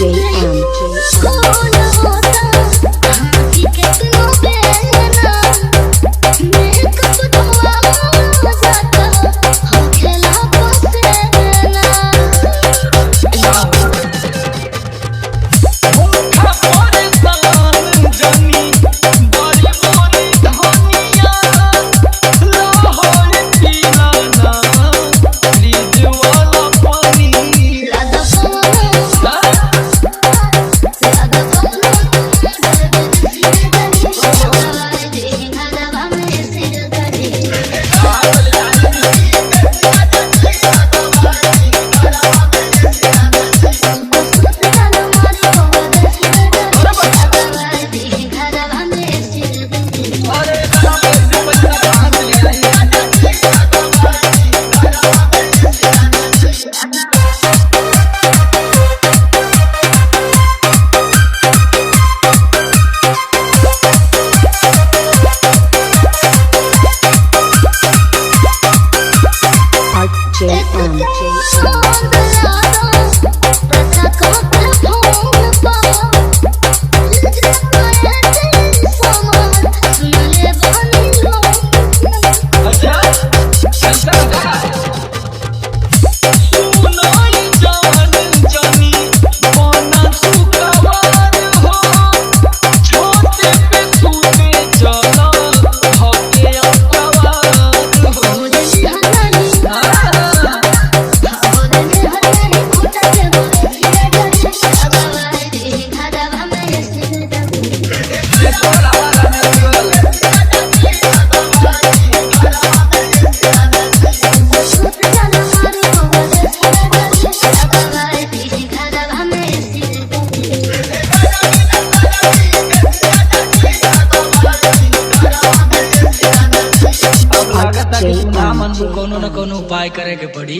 M. भूखा परेशान जानी बड़ी बड़ी धनिया लाहौर पीला ना फ्रिज वाला पानी। अरे पैसा कहाँ से ले आई? R J M. J M. अच्छा ऐसा का सुनाई जान जानी बना सुखवार हो छोटे पे सूते चला होके अकवार हो। अब लागत कि तू ना मनबू, कोनो न कोनो उपाय करे के पड़ी।